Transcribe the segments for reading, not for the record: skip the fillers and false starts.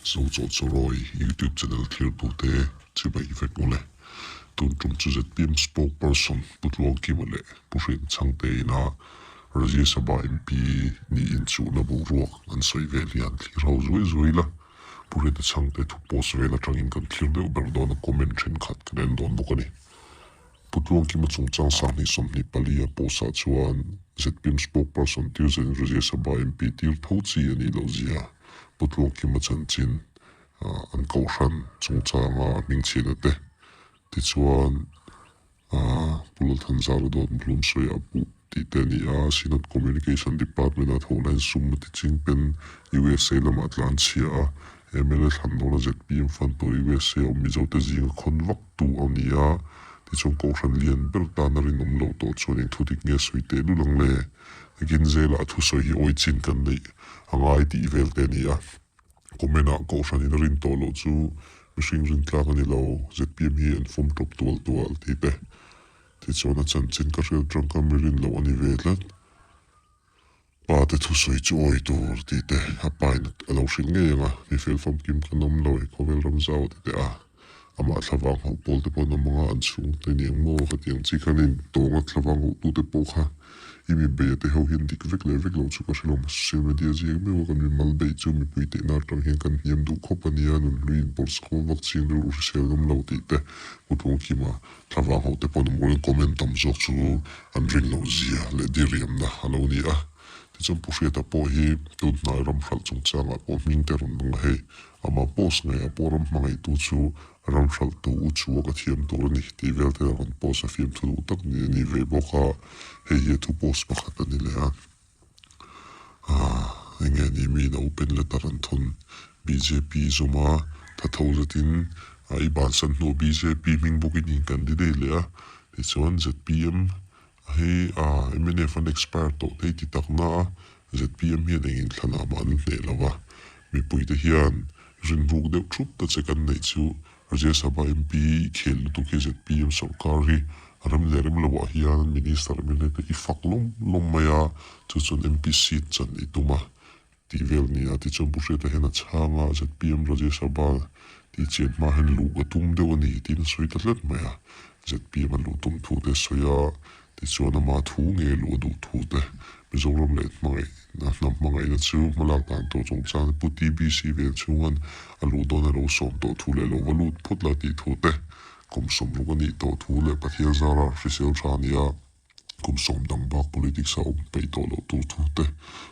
Zochawhchawrawi YouTube channel thirtute chibai vek ule. Tun tum chu zpm spokesperson Pu Tluangkima leh Pu Hriat Chhangte ina Rajya Sabha MP nih inchuhna boruak an sawi vel hian thlir ho zuai zuai la. Pu Hriata Chhangte thu post vel atangin kan thlir deuh ber dawn a comment thenkhat kan en dawn bawk a ni. Pu Tluangkima chungchang 24 a post ah chuan zpm spokesperson tir zenin Rajya Sabha MP tir tho chi a nih loh zia Pu Tluangkima chanchin an kohhran chungchanga a hmingchhiatna te tichuan Pu Lalthanzara dawt Muhlum sawi a puh tih te a ni a, Synod Communication Department ah thawh laiin sum a ti ching pen USA lamah tlan chhia a, mla thlan dawna zpm fund tur USA awm Mizo te zinga khawn vak tu a ni a, tichuan kohhran lian ber tana rinawm loh tawh chuan eng thu dik nge sawi teh lul ang le? Nakin zela a thusawi hi awi chin kan neih a ngai tih vel te a ni a. Comment ah kohhran in a rin tawh loh chu mihring rin tlak a ni lo, zpm hi an fawm tawp tual tual tih te. Tichuan a chanchin ka hriat atang kha mi rin loh a ni ve tlat. Pa te thusawi chu awi tur tih te a pa in a lo hrilh ngei ang a, mi fel famkim kan awm lo e khawvel ram zau tih te a amah thlavang hauh pawl te pawh an awm ang a, an chhungte ni ang maw khatiang chi khan in tawnga thlavang hauh tu te pawh kha i mi beia te ho hian dik vek leh vek lo chu ka hre lo social media ziak meuh a kan mi mal beih chu mipui tehna atang hian kan hniam duh khawp a nia nunhlui in pawr chho vak ching rilru hrisel ngam lo tih te Pu Kima Thlavang ho te pawh number in comment tam zawk chu an rin loh zia leh diriamna a lo ni a. Tichuan Pu Hriata pawh hi tun hnai ram hralh chungchangah pawh hming te rawn lang a hei. Amah post ngeiah pawh ram hmangaihtu chu ram hralhtu u chua ka thiam tur a ni tih vel te rawn post a fiamthu duh tak ni a ni ve bawk a. Hei hi a thu post pakhat a ni leh a. Aaa enge ni mi in a open letter an thawn bjp zawm a tha tho zatin a i bansan hnuah bjp hming bawkin in candidate leh a tichuan zpm hei aa mnf an expire tawh thei ti tak na a zpm hian eng inthlan ah mah an hneh lo va mipui te hian rinruk deuh thup ta che kan neih chu Rajya Sabha MP khel lutuk hi zpm sawrkar hi rem leh rem loah hian Minister mla te i fak lawm lawm mai a, chu chuan MP seat chan i tum a tih vel ni a, tichuan Pu Hriata hian a chhang a, zpm Rajya Sabha tih chian hma hian luh ka tum deuh a ni tiin a sawi ta hlet mai a, zpm a luh tum thu te a sawi a, Tichuan ama thu nge luh a duh thu te, Mizoram leh hmangaihna hnam hmangaihna chu hmalak dan tur chungchang te Pu TBC vel chhungan a luh dawn a lo sawm tawh thu leh lo va lut phawt la tih thu te, kum sawmruk a nih tawh thu leh Pathian zara hrisel tha a nia, kum sawm dang bak politics a awm peih tawh loh tur thu te,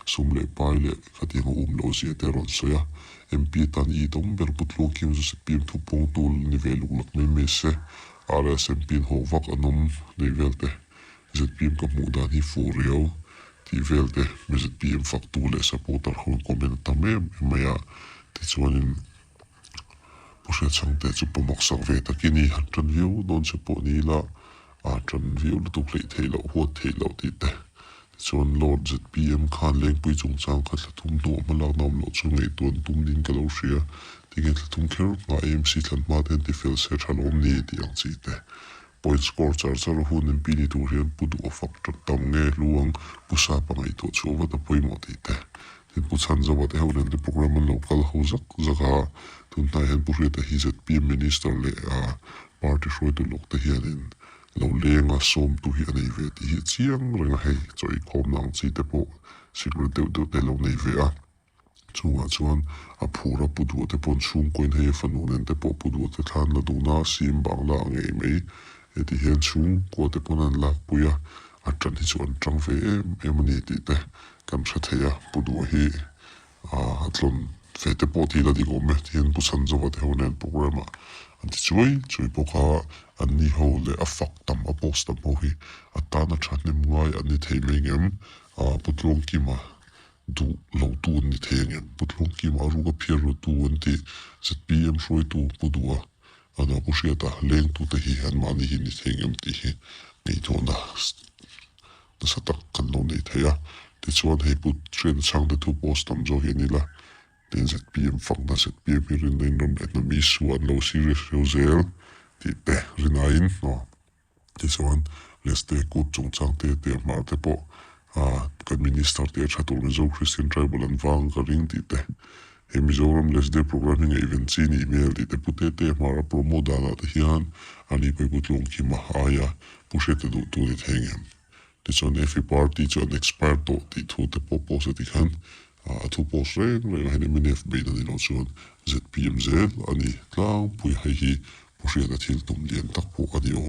sum leh pai leh khatiang a um loh zia te a rawn sawi a. MP atan i itawm ber Pu Tluangkim chu zpm thupawngtu ni ve luk lak mai mai se. RSMP in haw vak an awm nei vel te, zpm ka hmuh dan hi fuh riau tih vel te, mi zpm faktu leh supporter ho in comment a tam em em mai a, tichuanin Pu Hriatchhangte chu pawmawk sak ve takin i han tan viau dawn che pawh ni ila a tan viau lutuk hleih theih loh huat theih loh tih te, tichuan Lord zpm khan Lengpui chungchang kha thla thum hnuah hmalakna awm loh chu ngaihtuah an tum niin ka lo hria. Tinge thla thum kher hma AMC thlan hma te an ti fel se tha lawm ni tih ang chi te. Point score char char a hun MP ni tur hian Pu Duh a fak tat tam nge hlu ang Pu Sapa ngaihtuah chhuah vat a pawimawh tih te. Tin Pu Chhanzova te ho nen te program an lo kal ho zak zak a, tun hnai hian Pu Hriata hi zpm Minister leh party hruaitu lawk te hianin lo leng a sawmtu hi a nei ve tih hi a chiang reng a hei chaw eikhawmna ang chi te pawh secret deuh deuh te lo nei ve a. Chungah chuan a phur a pu duh te pawh an chhungkawiin hei a fanu nen te pawh pu duh te thla an la dun a, sim bangla a ngei mai. Heti hian chhungkua te pawn an lakpui a, a tan hi chu an tang ve em em a ni tih te kan hre thei a, pu duh hi a tlawn ve te pawh tih la dik awm e ti hian pu Chhanzova te ho nen program ah an ti chuai chuai bawk a, an ni ho leh a fak tam a post tam ho hi a tan a thahnem ngai an ni thei mai ngem pu Tluangkima Duh lo tu an ni thei angem? Pu Tluangkima a ruk a phiar ru tu an tih zpm hruaitu Pu Duha a no Pu Hriata lengtute hi anmahni hi ni thei angem tih hi ngaihtuahna nasa tak kan lo nei thei a. Tichuan hei Pu Hriata Chhangte thu post tam zawk hi an ila tin zpm fakna zpm hi rinna in rawn leh hnam issue an lo serious riau zel tih te rinaiin aw. Tichuan, Leste kut chungchang te te hmar te pawh kan minister te a tha tur Mizo Christian Tribal an vang ka ring tih te. He Mizoram Less Day Programme hi ngaihven chi nih hmel tih te Pu Tete Hmara promote danah te hian a ni pawh hi Pu Tluangkima aia Pu Hriata duhtu ni thei ngem. Tichuan FE party chu an expire tawh tih thu te pawh post a ti khan a thu post reng reng ah hian mnf beihna ni loh chuan zpm zel a ni tlangpui. Hei hi Pu Hriata thil tum lian tak pawh a ni awm.